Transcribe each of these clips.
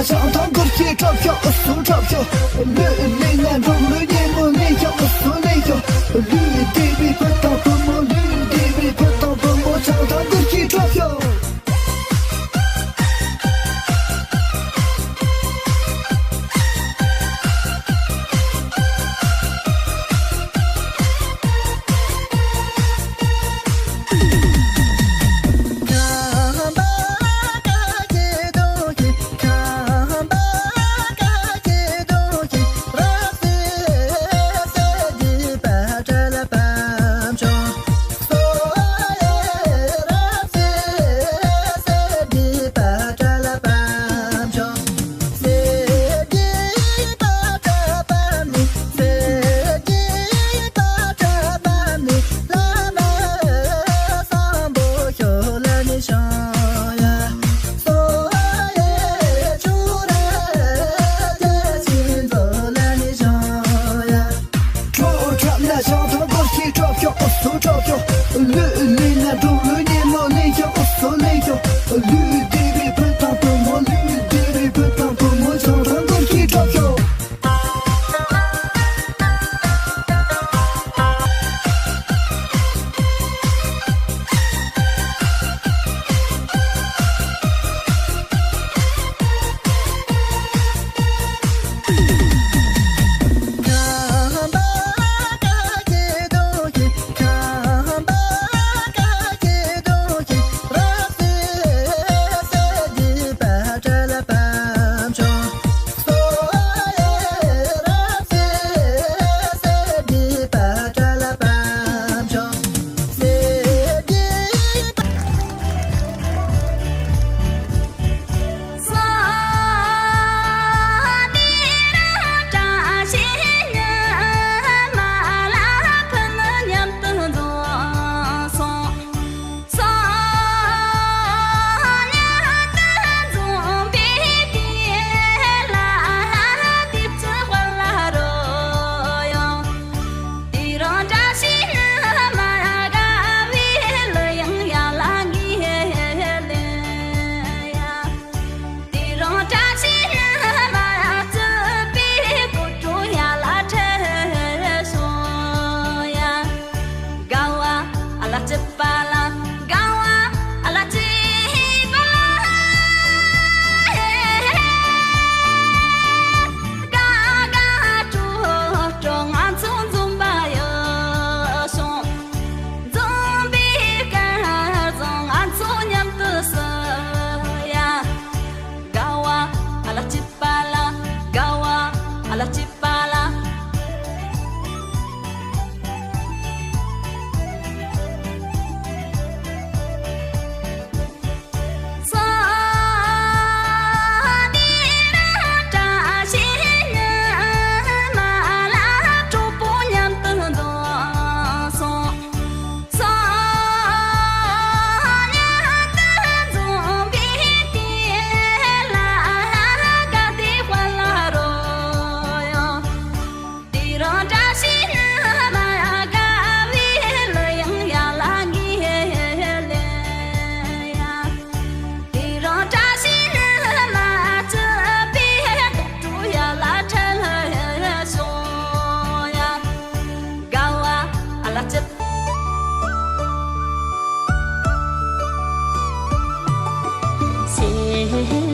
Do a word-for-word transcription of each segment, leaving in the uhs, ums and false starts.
བྱང་ཐང་གུར་གྱི་གྲོགས་ཤོག་ཨུ་སུ་གྲོགས་ཤོག་ལུས་ལས་ན་འགྲོགས་ལུས་ཉེ་མོ་ལས་ཤོག་ཨུ་སུ་ལས་ཤོག་ལུས་བདེ་བའི་བུ་དང་བུ་མོ་ལུས་བདེ་བའི་བུ་དང་བུ་མོ་བྱང་ཐང་གུར་གྱི་གྲོགས་ཤོག་ཁྲོ་ཁྲབ་ན་ཤང་ཐང་གོ་ཤི་ཁྲོ་ཤོག་ཨོ་སུ་ཁྲོ་ཤོག་ལུས་ལུས་ན་འགྲོགས་ལུས་ཉེ་མོ་ལེན་ཤོག་ཨོ་སུ་ལེན་ཤོག་ལུས་བདེ་བའི་བུ་དང་བུ་མོ་ལུས་བདེ་བའི་བུ་དང་བུ་མོ་ཤང་ཐང་གོ་ཤི་ཁྲོ་ཤོག་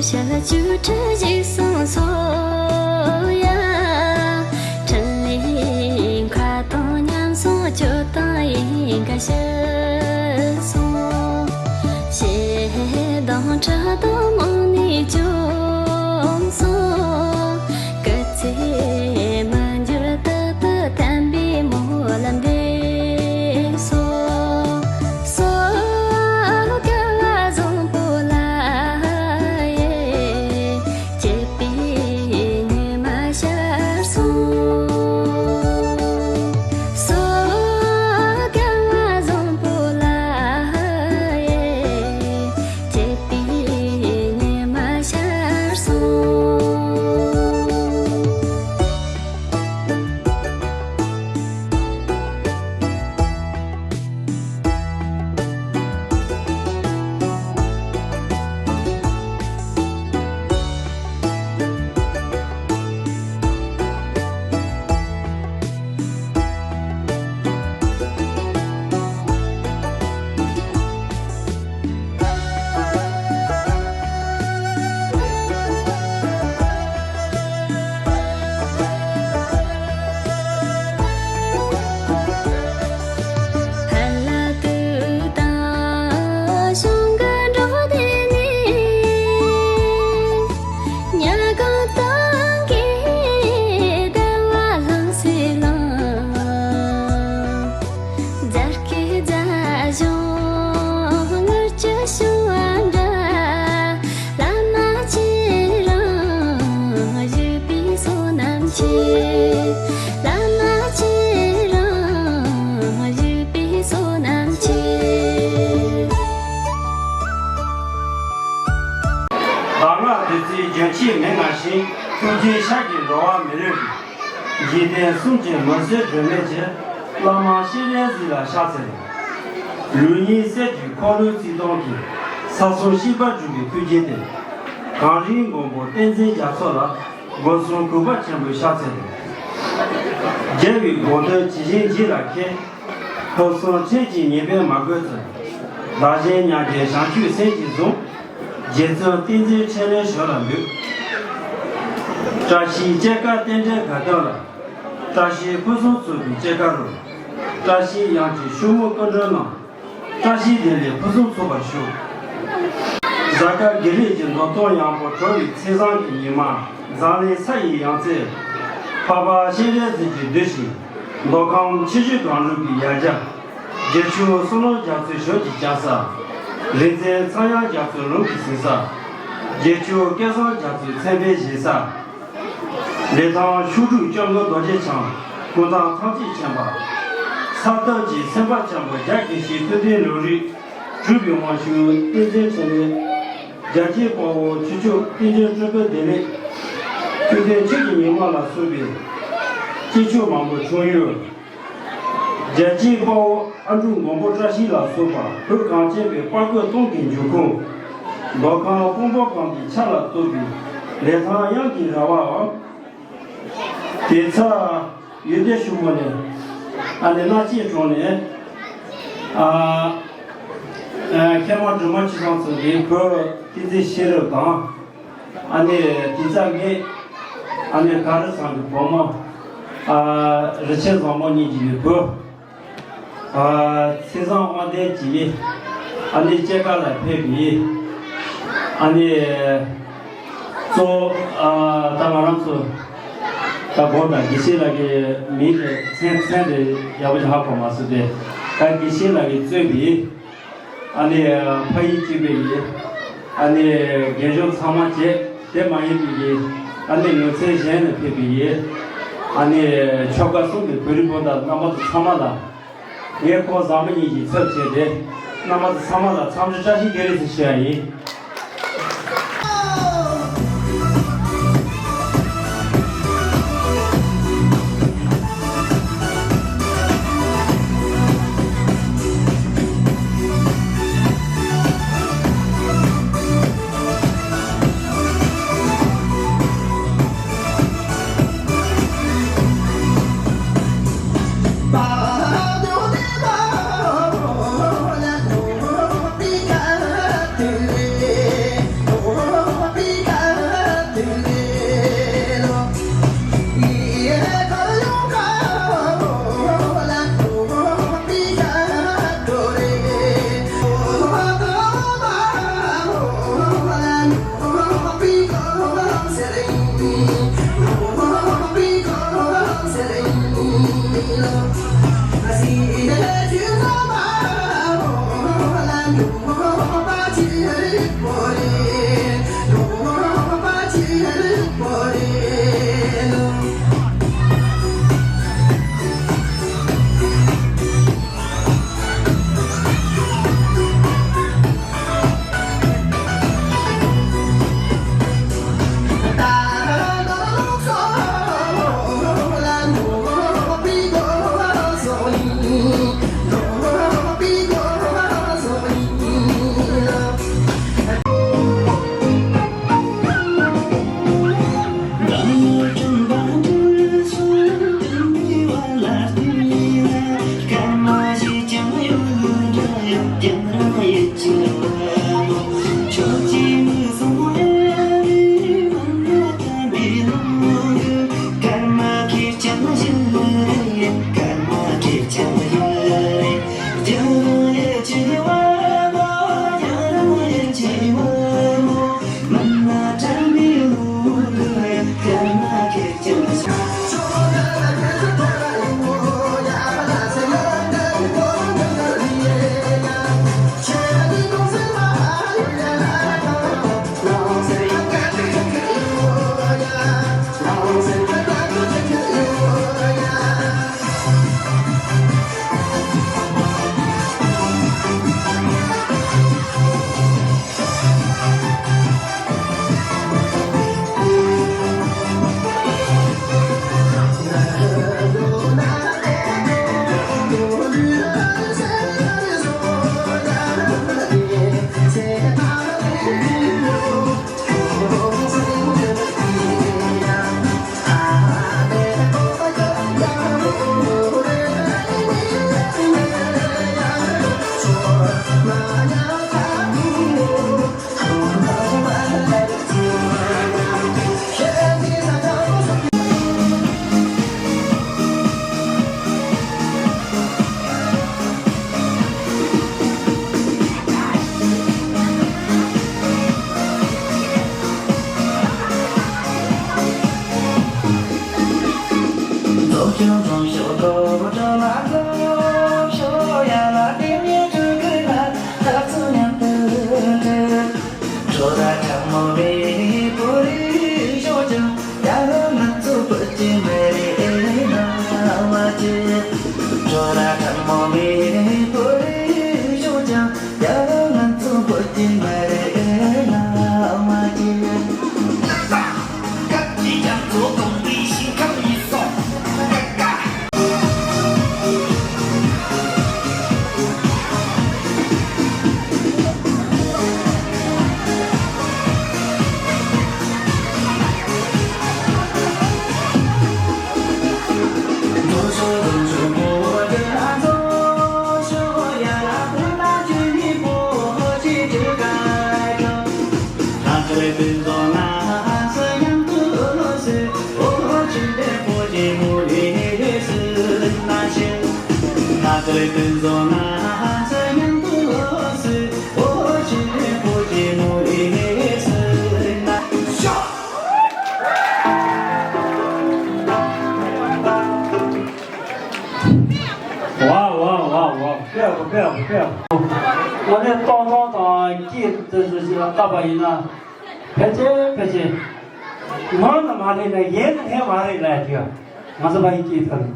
ཞེས་བྱ་བཅུ་ཁྲི་བཞི་གསུམ་སོགས་ཡ། ཕྲིན་ལས་མཁའ་དང་མཉམ་སོང་སྤྱོད་དང་ཡིན་ག་ཞི་སོང་། ཞེ་སྡང་ཁྲག་དང་མུན་ནད་བཅོམ་སོང་། སྐུ་ཚེ་མི་འགྱུར་རྟག་ཏུ་བརྟན་པའི་སྨོན་ལམ་འདེབས་སོ། སོ་ག་བ་བཟང་པོ་ལ་ཡེ། སྐྱིད་པའི་ཉི་མ་ཤར་སོང་། སོ་ག་བ་བཟང་པོ་ ཆེས་མི་མངའ་ཞིང་། ཐུགས་རྗེའི་ཤར་གྱི་འགྲོ་བ་མི་ལུས་ཀྱི། འཇིག་རྟེན་གསུམ་གྱི་མི་བཟོད་སྒྲོན་མེ་ཆེ། བླ་མ་སྤྱན་རས་གཟིགས་ལ་ཕྱག་འཚལ་ལོ། ལུས་གཉིས་གསེར་གྱི་འཁོར་ལོའི་རྩིབས་སྟོང་གིས། ས་གསུམ་གཤེགས་པར་གྱུར་པའི་ཐུགས་རྗེ་སྟེ། གངས་རིའི་མགོན་པོ་བསྟན་འཛིན་རྒྱ་མཚོ་ལ། སྒོ་གསུམ་གུས་པར་མཆིམས་ཕུས་ཕྱག་འཚལ་ལོ། རྒྱལ་བའི་དགོངས་དོན་ཇི་བཞིན་བགྱིས་ལ་མཁས། ཕུན་སུམ་ཚོགས་ཀྱི་ཉེས་པས་མ་གོས་ཚུལ། བདག་གཞན་མཉམ་བརྗེའི་བྱང་ཆུབ་སེམས་ཀྱིས་བཟུང་། རྗེ་བཙུན་བསྟན་འཛིན་འཕྲིན་ལས་ཞབས་ལ་འབུལ། བཀྲ་ཤིས་སྐྱེས་སྐར་རྟེན་འབྲེལ་དགའ་སྟོན་ལ། བཀྲ་ཤིས་ཕུན་སུམ་ཚོགས་པའི་སྐྱེས་སྐར་རུ། བཀྲ་ཤིས་གཡང་གི་ཤུ་མོ་སྐུ་མགྲོན་རྣམས། བཀྲ་ཤིས་བདེ་ལེགས་ཕུན་སུམ་ཚོགས་པར་ཤོག། གཟའ་སྐར་དགེ་ལེགས་ཀྱི་མདོ་སྟོད་ཡངས་པོ་གྲོལ་བའི་ཚེས་བཟང་གི་ཉི་མ། འཛམ་གླིང་ས་ཡི་ཡང་རྩེར། འཕགས་པ་སྤྱན་རས་གཟིགས་ཀྱིས་བསྡུས་ཤིང་། མདོ་ཁམས་ཆུ་བཞི་སྒང་དྲུག་གི་ཡ་གྱལ། དགེ་བཅུ་བསོད་ནམས་རྒྱ་མཚོའི་ཞོལ་གྱི་རྒྱལ་ས། རིག་འཛིན་ཚངས་དབྱངས་རྒྱ་མཚོའི་ལུང་གི་ཟིན་ས། དགེ་བཅུ་སྐལ་བཟང་རྒྱ་མཚོའི་མཚན་དཔེ་བཞེས་ས། ལི་ཐང་ཤོག་དྲུག་སྐྱབས་མགོན་རྡོ་རྗེ་འཆང་སྐུ་ཐང་ཐམས་ཅད་མཁྱེན་པ། ས་བདག་གི་སེམས་དཔའ་ཆེན་པོ་བརྒྱ་དགེ་བཤེས་ཐུབ་བསྟན་ལུང་རིགས་གྲུབ་པའི་དབང་ཕྱུག་བསྟན་འཛིན་འཕྲིན་ལས། རྒྱལ་གཅེས་དཔའ་བོ་ཆོས་སྐྱོང་བསྟན་འཛིན་སྤྲུལ་སྐུ་བདེ་ལེགས། ཐུབ་བསྟན་ཆོས་ཀྱི་ཉི་མ་ལ་སོགས་པའི་སྐྱེས་མཆོག་མང་པོ་བྱུང་ཡོད། རྒྱལ་གཅེས་དཔའ་བོ་ཨ་འབྲུག་མགོན་པོ་བཀྲ་ཤིས་ལ་སོགས་པ་བོད་གངས་ཅན་པའི་དཔའ་རྒོད་སྟོང་གི་འབྱུང་ཁུངས། མདོ་ཁམས་སྤོ་བོ་སྒང་གི་ཆར་ལ་གཏོགས་པའི་ལི་ཐང་གཡང་གི་ར་བའམ། དེ་ཚ་ཡུལ་སྡེ་ཤུ་མོ་ནས། ཨ་ནི་སྣ་ཆེན་གྲོང་ནས། ཨ་ཨ་མཁས་མང་སྒྲོལ་མ་ཆོས་བཟང་ཚང་གིས་བོད་བསྟན་འཛིན་ཤེས་རབ་དང་། ཨ་ནི་དེ་ཚ་ངས། ཨ་ནི་ག་རུ་ཚང་གི་བུ་མོ། ཨ་རི་ཆེན་བཟང་མོ་གཉིས་ཀྱི་བུ། ཨ་ཚེས་བཟང་དབང་ལྡན་གྱིས་ཨ་ནི་སྐྱེས་སྐར་ལ་ཕེབས་པའི། ཨ་ནི་གཙོ་བོ་ཨ་ད་ང་རང་ཚོ་ད་དགོངས་དག་དགེ་བཤེས་ལགས་ཀྱི་མིང་དེ་མཚན་མཚན་དེ་ཡག་པོ་ཅིག་ཧ་གོ་མ་སོང་སྟེ། ད་དགེ་བཤེས་ལགས་ཀྱིས་གཙོས་པའི་ཨ་ནི་ཕ་ཡུལ་གཅིག་པའི་ཨ་ནི་རྒན་གཞོན་ཚང་མ་བཅས། དེ་མ་ཡིན་པའི་ཨ་ནི་ལུང་ཚན་གཞན་ནས་ཕེབས་པའི་ཨ་ནི་ཆོལ་ཁ་གསུམ་གྱི་བོད་རིགས་སྤུན་ཟླ་རྣམ་པ་ཚོ་ཚང་མ་ལ། ངས་ཁོང་བཟང་མོ་གཉིས་ཀྱི་ཚབ་བྱས་ཏེ། རྣམ་པ་ཚོ་ཚང་མ་ལ་འཚམས་འདྲི་བཀྲ་ཤིས་བདེ་ལེགས་ཟེར་ཞུ་ཡ་ཡིན། ཝའོ་ཝའོ་ཝའོ་ཝའོ། དཔེ་ཡག་པོ། དཔེ་ཡག་པོ། དཔེ་ཡག་པོ། དངོས་གནས་སྟོང་སྟོང་དང་སྐད་དེ་ཚོ་ཞིག་ལ་བལྟས་པ་ཡིན་ན། ཕལ་ཆེར་ཕལ་ཆེར། ངག་ནས་མ་རེད་ན་ཡིན་ནའི་མ་རེད་ལབ་ཀྱི་ཡོད། ང་ཚོ་ཕ་གི་སྐད་ཐོག་ནས།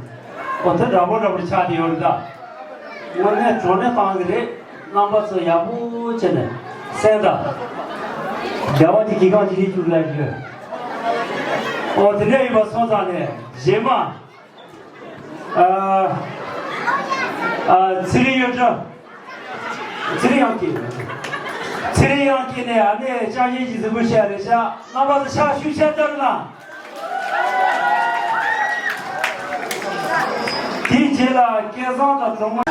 འོ་དེ་འདྲ་པོ་འདྲ་པོ་ཆགས་བསྡད་ཡོད་རེད་ད། དངོས་གནས་བགྲོ་གླེང་བཏང་གི་རེད། རྣམ་པ་ཚོ་ཡག་པོ་བྱས་ནས་གསན་དང་། བདེ་བ་གི་གི་གང་ཅི་རིགས་བཅུག་ལབ་ཀྱི་ཡོད། འོ་དེ་འདྲ་ཡིན་པ་སོང་ཙང་ནས་རྗེས་མ། ཨ། ཨ། ཚེ་རིང་གཡུ་སྒྲོན། ཚེ་རིང་དབྱངས་སྐྱིད། ཚེ་རིང་དབྱངས་སྐྱིད་ནས་ཨ་ནེ་ལྕགས་ཡན་གྱི་གཟིགས་འབུལ་བཤད་རེད་ཤག་རྣམ་པ་ཚོ་ཕྱག་ཤུགས་ཆེ་བརྡབ་ན། དེའི་རྗེས་ལ་སྐལ་བཟང་དང་གྲོགས་མོ།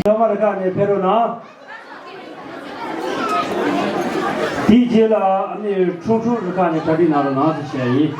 ཚང་མ་རུ་ཁག་ནས་ཕེབས་རོགས་གནང་། དེའི་རྗེས་ལ་ཨ་ནི་ཁྲུང་ཁྲུང་རུ་ཁག་ནས་གྲ་སྒྲིག་གནང་རོགས་གནང་ཟེར་བཤད་ཡིན།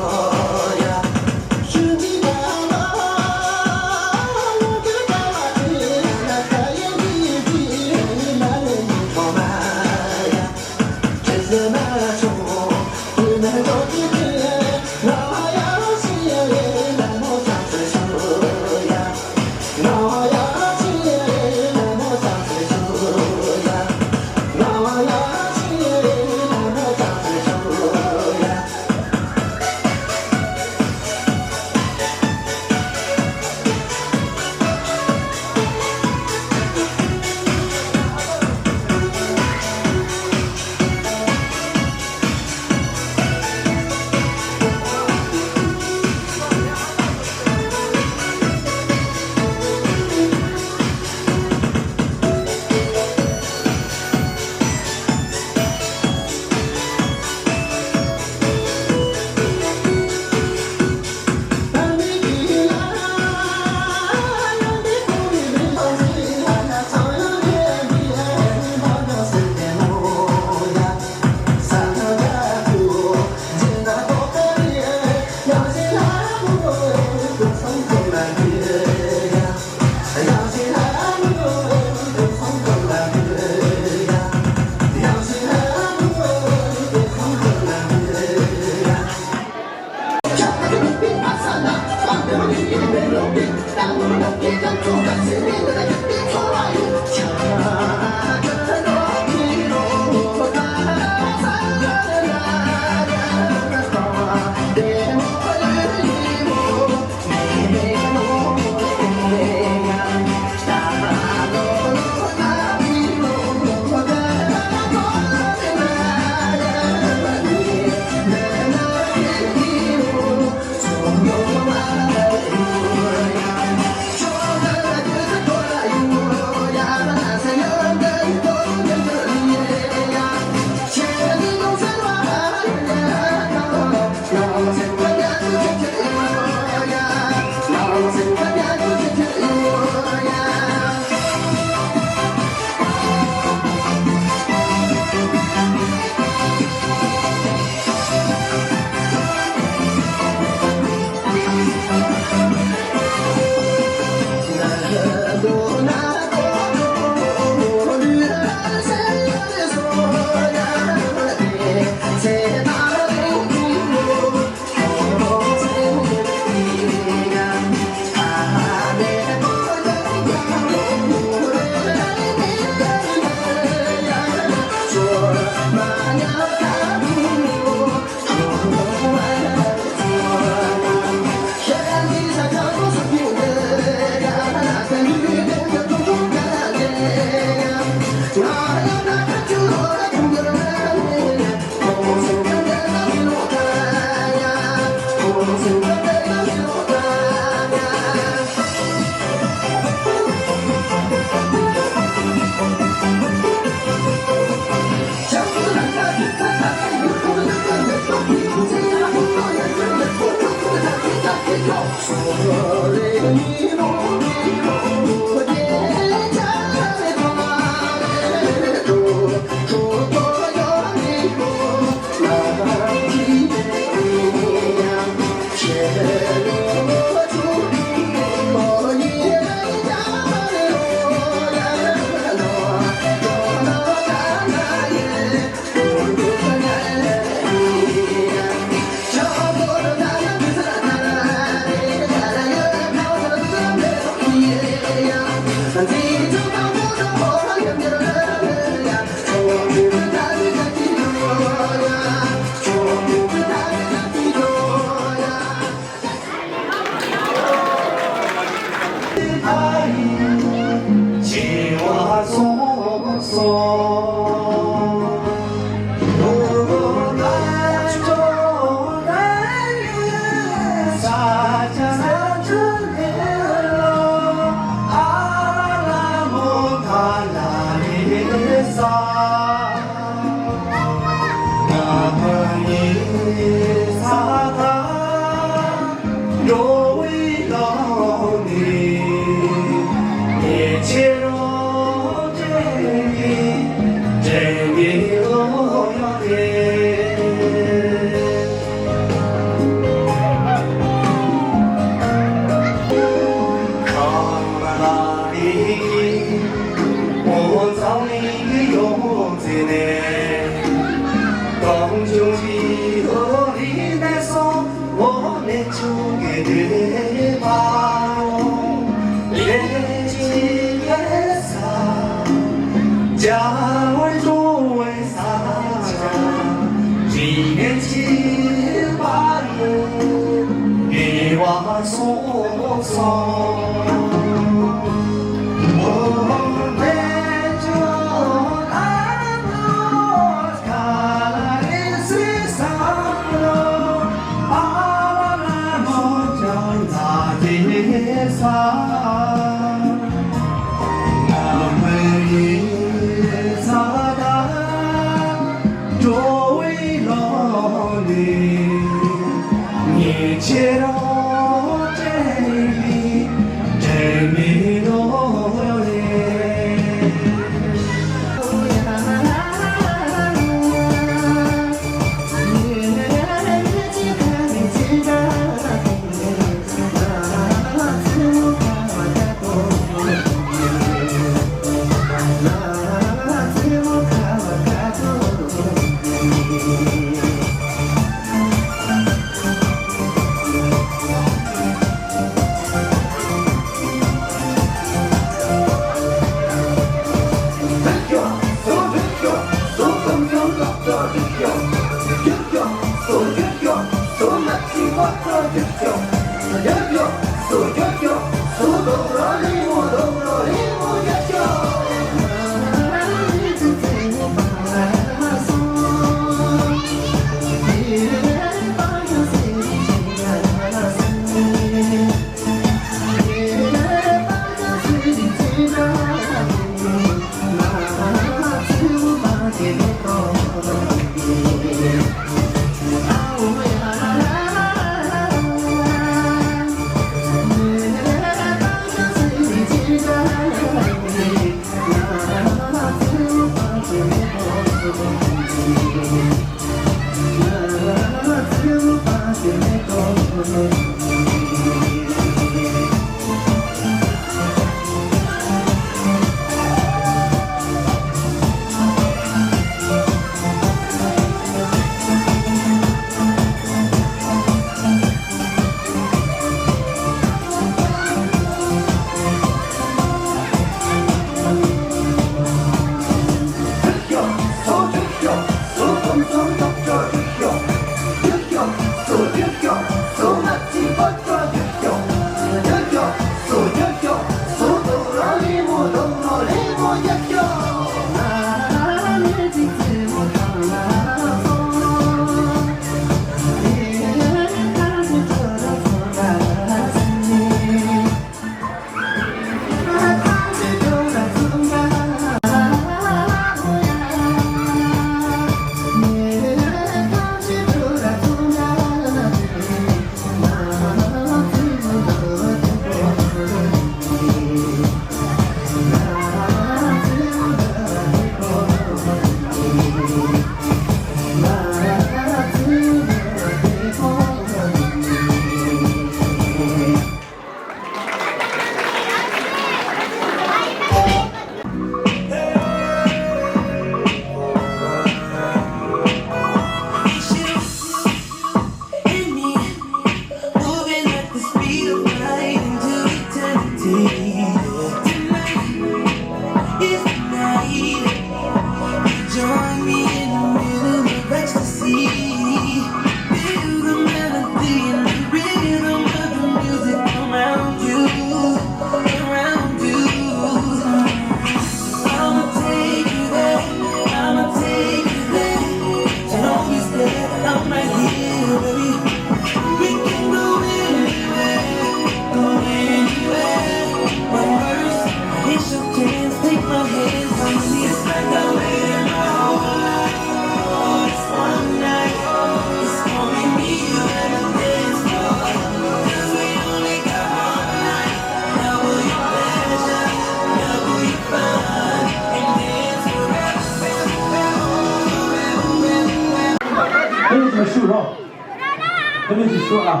ཨ་ནི་ཞུ་ཨ།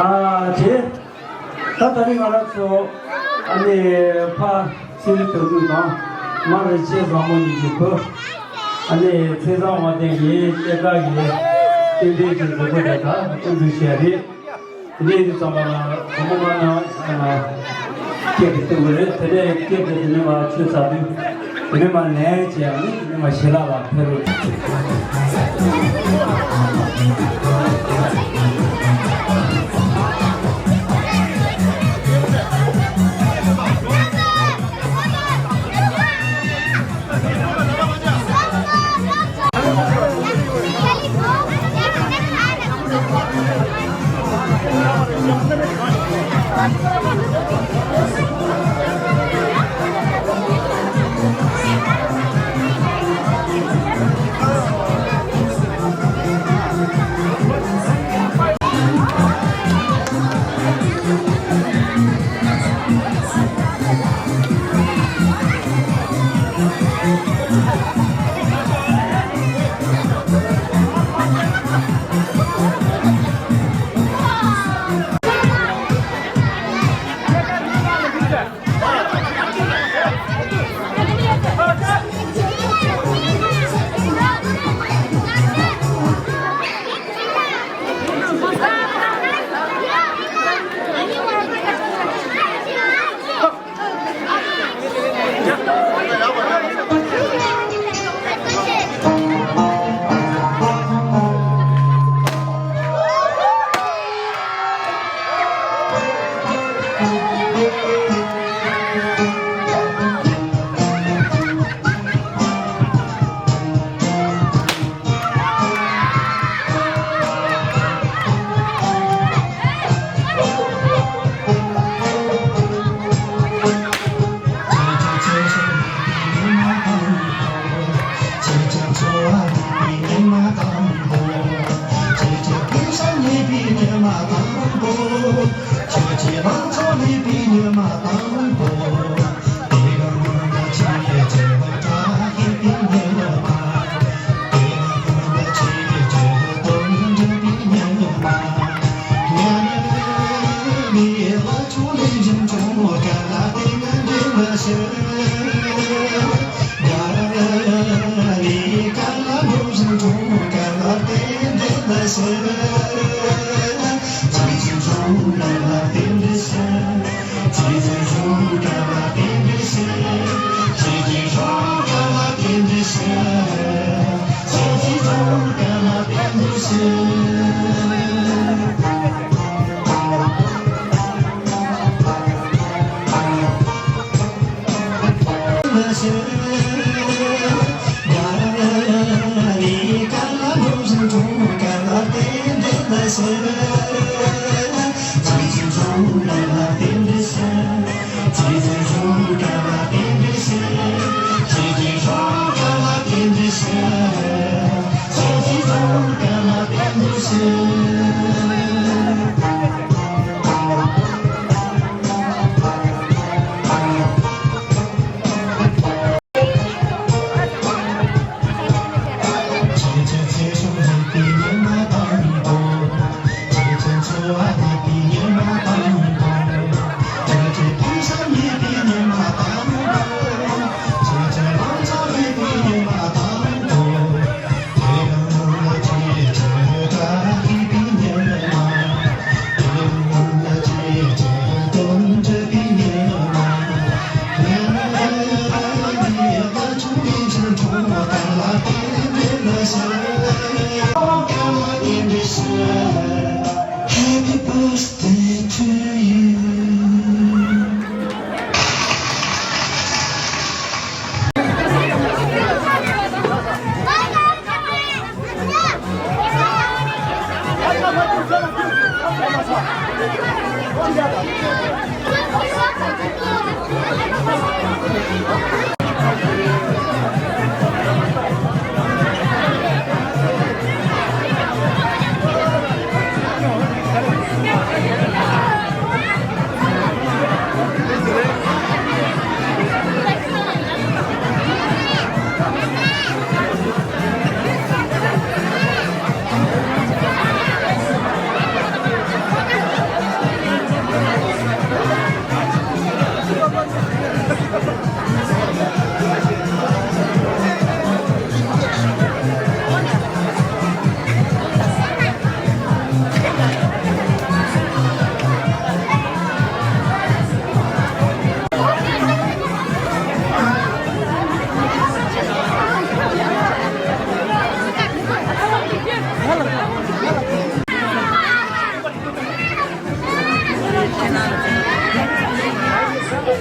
ཨ་དེ། ད་ད་རིང་ང་རང་ཚོ་ཨ་ནི་ཕ་ཚེ་རིང་དོན་གྲུབ་དང་མ་རེ་ཆེ་བཟང་མོ་གཉིས་ཀྱི་བུ། ཨ་ནི་ཚེ་བཟང་དབང་ལྡན་གྱིས་སྐྱེས་སྐར་གྱི་རྟེན་འབྲེལ་གྱི་མཛད་སྒོ་དེ་དག་སྐུ་མདུན་བྱས་རེད། དེ་ནས་དུས་ཙམ་པ་ལ་བུ་མོ་མ་ན་སྐད་ཀྱི་སྟེང་བ་རེད། དེ་ནས་སྐད་ཀྱི་དེ་ནས་མ་ཆོས་ཚ་དུས་དེ་ནས་མ་ལན་བྱས་ཡང་ནི་དེ་ནས་མ་ཞི་ལ་ལ་ཕེབས་རོགས།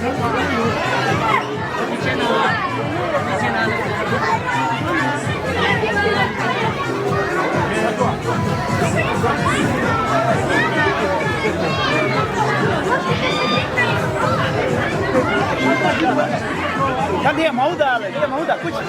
ད་འདི་མའུ་ད་ལ་འདི་མའུ་ད་ཀུ་ཅི།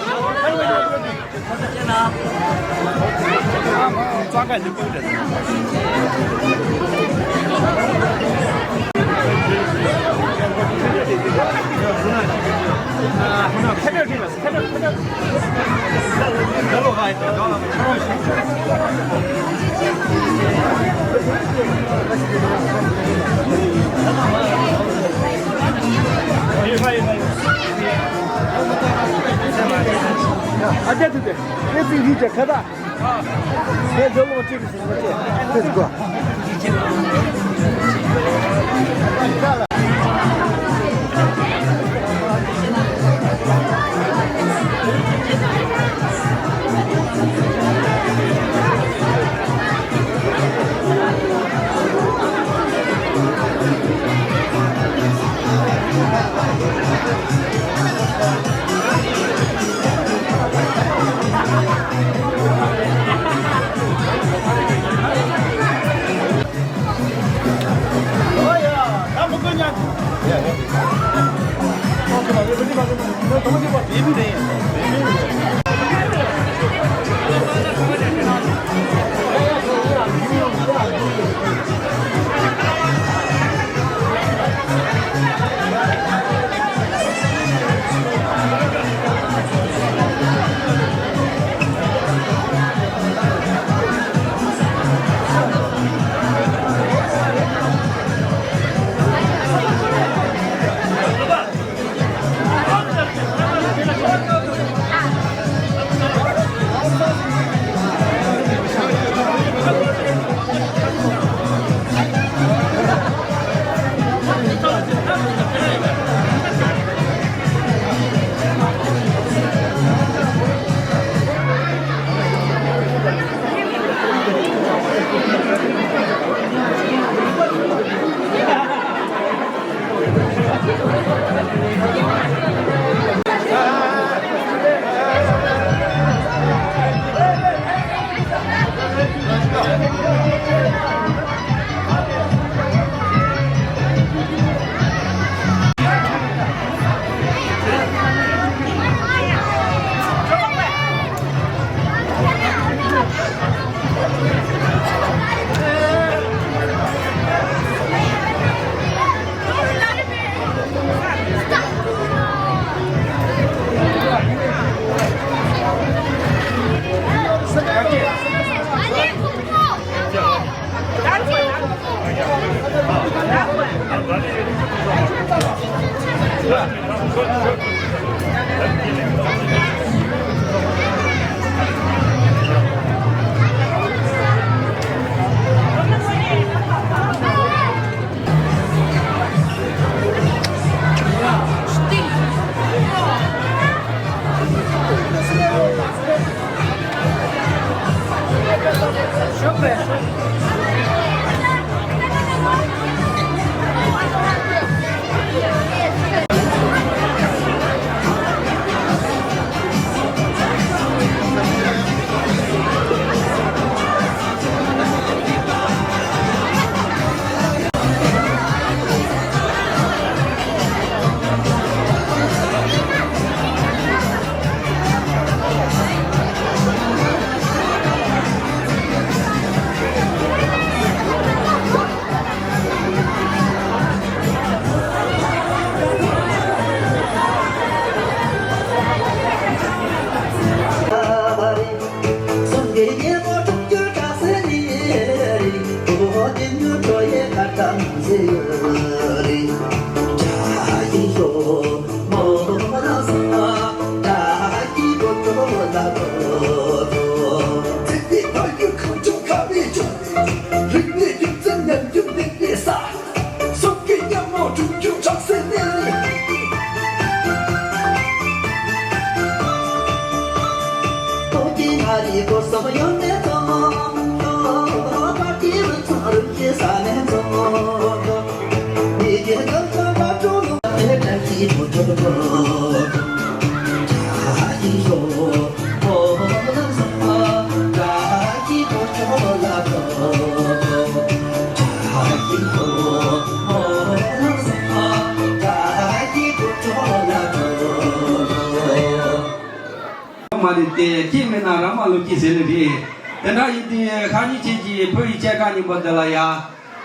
ཨ་ཅག་དེ་དེ་ཨེ་ཙི་ཡིག་ཅག་ཁ་ད། ཨེ་ཇོ་ལོ་ཅིག་ཟེར་བ་ཅེ་ཁྲིད་གོ། མ་རེད་དེ། སྐྱིད་མེད་ན་ར་མ་ལོ་སྐྱིད་ཟེར་ནི་རེད། དེ་འདྲ་ཡིན་དུས་ཁ་ཉིན་ཁྱེད་ཀྱིས་བོད་ཡིག་སྐྱེལ་ཁ་སྙིང་པོ་འདི་ལ་ཡ།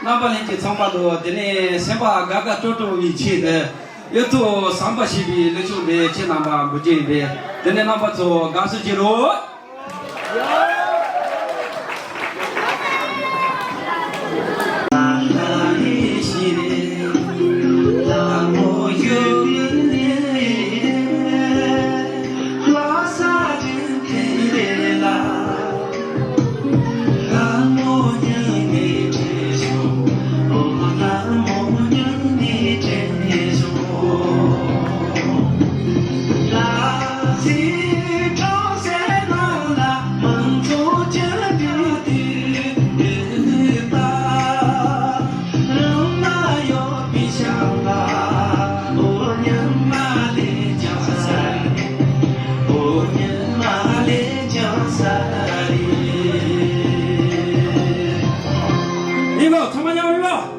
རྣམ་པ་ལྷན་རྒྱས་ཚང་མ་དང་དེ་ནས་སེམས་པ་དགའ་དགའ་སྤྲོ་སྤྲོ་བའི་ཆེད་དུ་ཡོད་ཐོག་བསམ་པ་ཞེས་པའི་གླུ་ཆུང་འདི་ཁྱེད་རྣམ་པ་འབུལ་རྒྱུ་ཡིན་པས། དེ་ནས་རྣམ་པ་ཚོ་དགའ་བསུ་བྱེད་རོགས། ཡིན་ལ་ཚང་མ་མཉམ་རེད་ལ།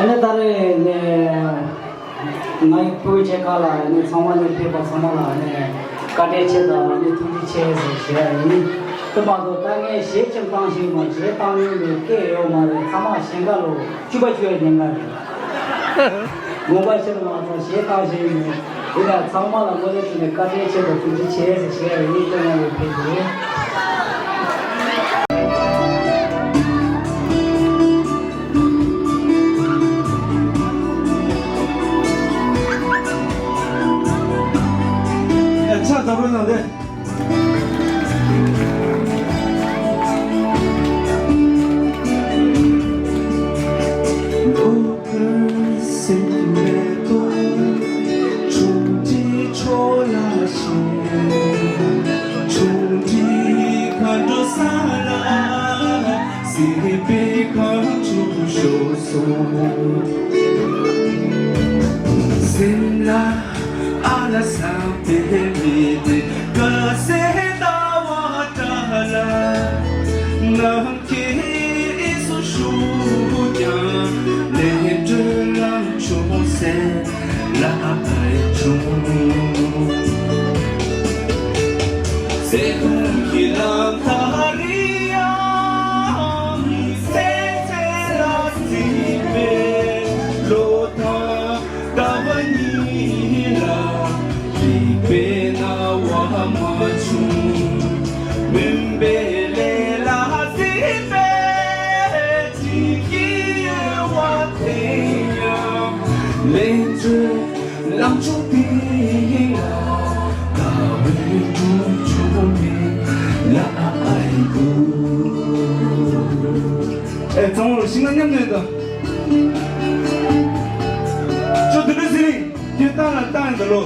ད་ནི་ད་རེས་ནས་ང་ཡི་སྤུན་མཆེད་ཁག་ལ་ནི་ཚང་མ་ནས་ཕེབས་པ་ཚང་མ་ལ་ནི་བཀའ་དྲིན་ཆེ་དང་ནི་ཐུགས་རྗེ་ཆེ་ཟེར་ཞུ་ཡ་ཡིན། དེ་མ་གཏོགས་ད་ངས་ཞལ་ཆེམ་བཏང་ཞིག་མ་ཞལ་བཏང་ཡོང་མེད་སྐད་ཡོད་མ་རེད། ཚང་མ་ཞེང་ཁ་ལོ་བཅུ་པ་བཅུ་ཡ་ཉེན་ཁ་རེད། ངོ་མ་ཕྱིར་མ་ཚང་ཞེ་ཐང་ཞེ་ཡིན། དེ་ལ་ཚང་མ་ལ་ངོ་ལེགས་བྱུང་ནས་བཀའ་དྲིན་ཆེ་དང་ཐུགས་རྗེ་ཆེ་ཟེར་ཞེས་ཡིན། ལྟོས་ཡང་ཡོད་ཕེབས་ཀྱི་རེད། ཡ་ཆ་ད་རུང་ན་དེ། སེམས་ལ་ཨ་ལ་ས་དེ་མི་དེ་ག་སེ་ད་བ་ད་ལ་ནམ་མཁའི་སུ་ཞུ་ཀྱང་ལས་འབྲས་ལམ་ཆུང་སེ་ལ་ཨ་ཨའི་ཆུང་། སེ་དུང་གི་ལམ་ཐ་རི་ཡང་སེ་སེ་ལ་སི་པེ་ལོ་ཐ། ལྟ་བ་ཉིད་ལ་རིག་པའི་རྣ་བ་མ་བྱུང་། མུན་པའི་ལས་ལ་སྲིད་པའི་དྲི་གི་གཡོ་བ་དེ་ཡང་ལས་འབྲས་ལམ་མཆོག་དེ་ཡིན་ལ། ལྟ་བའི་འགྲོ་ཆོག་མེད་ལ་ཨ་ཨའི་གུ། ཨེ་ཚང་མ་ལ་ཤིང་ན་མཉམ་དུ་ཡོད་དོ། ཅོ་དུ་ལུ་ཟི་རིང་། ཁྱེད་ཏང་ལ་ཏང་ཡིན་ད་ལོ།